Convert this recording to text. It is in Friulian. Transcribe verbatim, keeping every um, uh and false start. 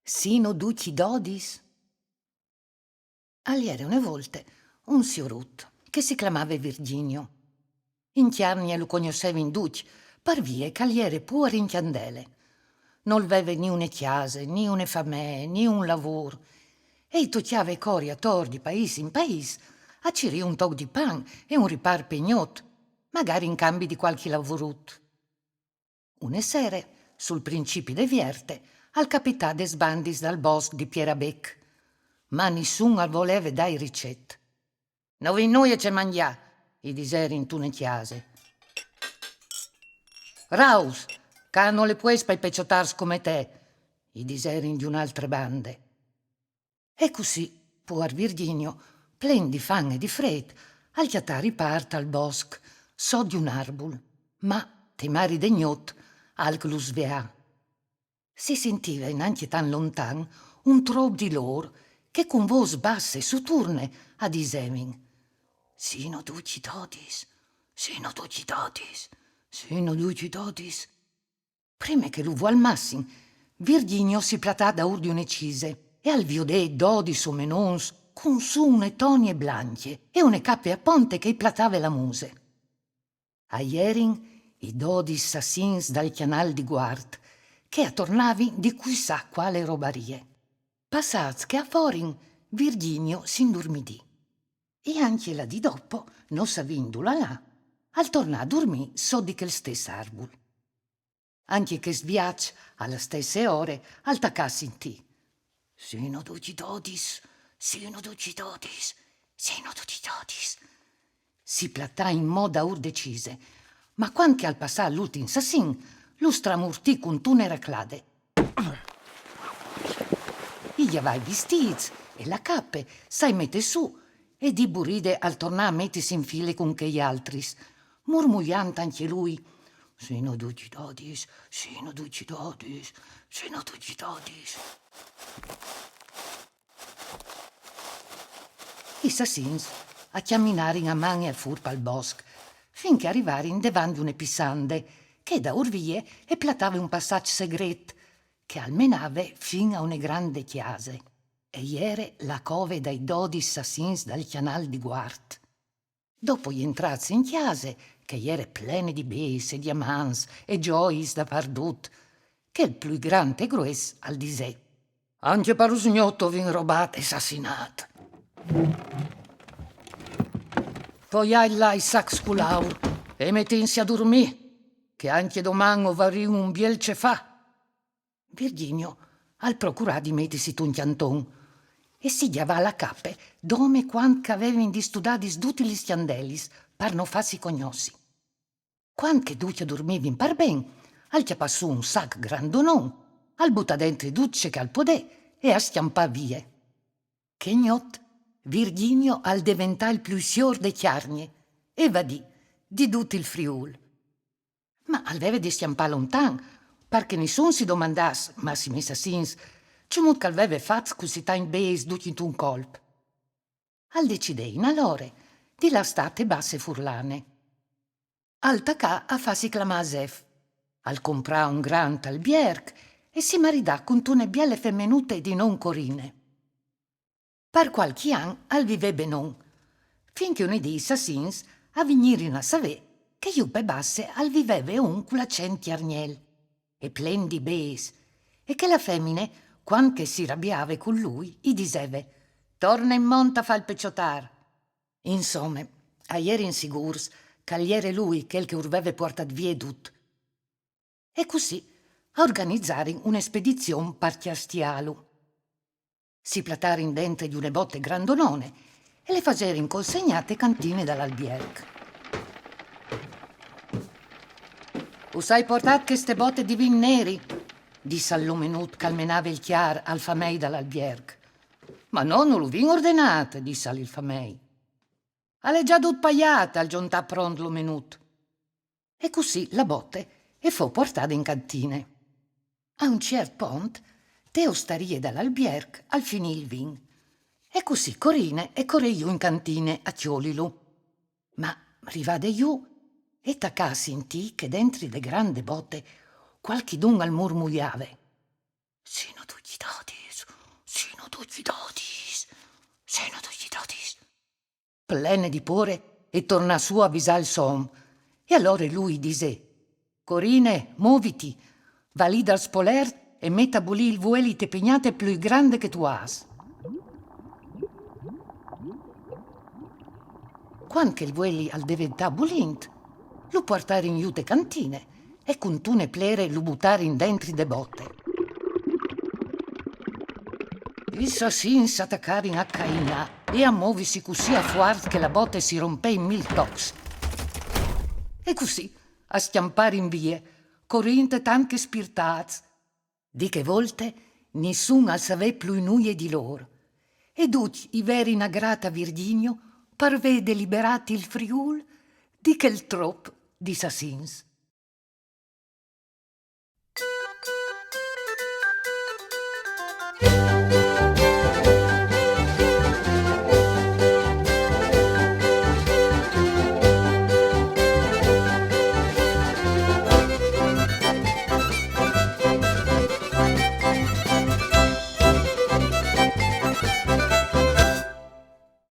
Sino ducj dodis? Al jere une volte un siorut che si clamave Virginio. In Cjargne lu cognossevin ducj, par vie che al jere puar in cjandele. Nol veve ni une cjase, ni une famee, ni un lavôr. E i tocjave cori ator di paîs in paîs a cirî un toc di pan e un ripâr pe gnot, magari in cambi di cualchi lavorut. Une sere, sul principi de vierte, al capità des bandis dal bosc di Pierabec. Ma nissun al voleve dâi ricet. «No vin nuie ce mangjâ», i diserin intune cjase. «Raus, ca nol è puest pai peçotârs come te», i diserin di une altre bande. E cussì, puar Virginio, plen di fam e di frêt, al cjatà ripâr tal bosc, sot di un arbul, ma, te mari de gnot, alc lu sveà. Si sintive nancje tant lontan un trop di lôr che cun vôs basse e suturne a disevin: «Sino ducj dodis, sino ducj dodis, sino ducj dodis.» Prime che lu vualmassin, Virginio si platà daûr di une cise e al viodè dodis omenons cun sù une tonie blancje e une cape a ponte che i platave la muse. A jerin i dodis sassins dal Cjanâl di Guart, che a tornavin di cui sa cuale robarie. Passâts che a forin, Virginio si indurmidì. E ancje la dì dopo, no savint dulà lâ, al tornà a durmî sot di chel stes arbul. Ancje chest viaç, a la stesse ore, al tacà a sintî: «Sino ducj dodis, sino ducj dodis, sino ducj dodis.» Si platà inmò daûr de cise, ma cuant che al passà l'ultin sassin, lu stramurtì cuntune raclade. I gjavà i vistîts e la cape, sai metè sù, e di buride al tornà a metisi in file cun chei altris, murmuiant ancje lui: «Sino ducj dodis, sino ducj dodis, sino ducj dodis.» I sassins a cjaminarin a man e a fûr pal bosc, fin che a rivarin devant di une pissande, che daûr vie e platave un passaç segret, che al menave fin a une grande cjase. E jere la cove dai dodis sassins dal Cjanâl di Guart. Dopo jentrâts in cjase, che e jere plene di bêçs e diamants e gjoiis dapardut, chel plui grant e grues al disè: «Ancje par usgnot o vin robât e sassinât. Poiait là i sacs cul aur e metìnsi a durmî, che ancje doman o varìn un biel ce fâ.» Virginio al procurà di metisi tun cjanton e si gjavà la cape dome cuant che a vevin distudadis dutis lis cjandelis par no fâsi cognossi. Cuant che ducj a durmivin par ben, al cjapà sù un sac grandonon, al butà dentri dut ce che al podè e al scjampà vie. Chê gnot, Virginio al deventà il plui siôr de Cjargne e vadì di dut il Friûl. Ma al veve di scjampâ lontan, par che nissun si domandàs, massime i sassins, cemût che al veve fat cussì tancj bêçs ducj intun colp. Al decidè inalore di lâ a stâ te Basse Furlane. Al tacà a fâsi clamâ Zef, al comprà un grant albierc e si maridà cuntune biele femenute di non Corine. Par cualchi an al vivè benon, fin che une dì i sassins a vignirin a savê che jù pe Basse al viveve un cul acent cjargnel e plen di bêçs, e che la femine, cuant che si rabiave cun lui, i diseve: «Torne in mont a fâ il peçotâr.» Insome, a jerin sigûrs che al jere lui chel che ur veve puartât vie dut. E cussì a organizarin une spedizion par cjastiâlu. Si platarin dentri di une bote grandonone e le faserin consegnâ te cantine dal albierc. «Us ai puartât cheste bote di vin neri», dissal l'omenut che al menave il cjar al famei dal albierc. «Ma nô no lu vin ordenât», dissal il famei. Al è già dut paiât, al zontà pront l'omenut. E cussì la bote e fo puartade in cantine. A un ciert pont, te ostarie dal albierc al finì il vin. E cussì Corine e corè jù in cantine a cjolilu. Ma rivade jù, e tacà a sintî che dentri de grande bote cualchidun al murmuiave: «Sino ducj i dodis, sino ducj i dodis, sino ducj i dodis.» Plene di pôre, e tornà sù a visâ il so om. E alore lui i disè: «Corine, moviti, va li dal spolert e met a bulî il vueli te pignate plui grande che tu âs.» Cuant che il vueli al deventà bulint, lu puartarin jù te cantine e cuntune plere lu butarin dentri de bote. I sassins a tacarin a cainâ e a movisi cussì a fuart che la bote si rompè in mil tocs. E cussì a scjamparin vie, corint tant che spirtâts. Di chê volte nissun al savè plui nuie di lôr. E ducj i verin agrât a Virginio par vê deliberât il Friûl di chel trop di sassins.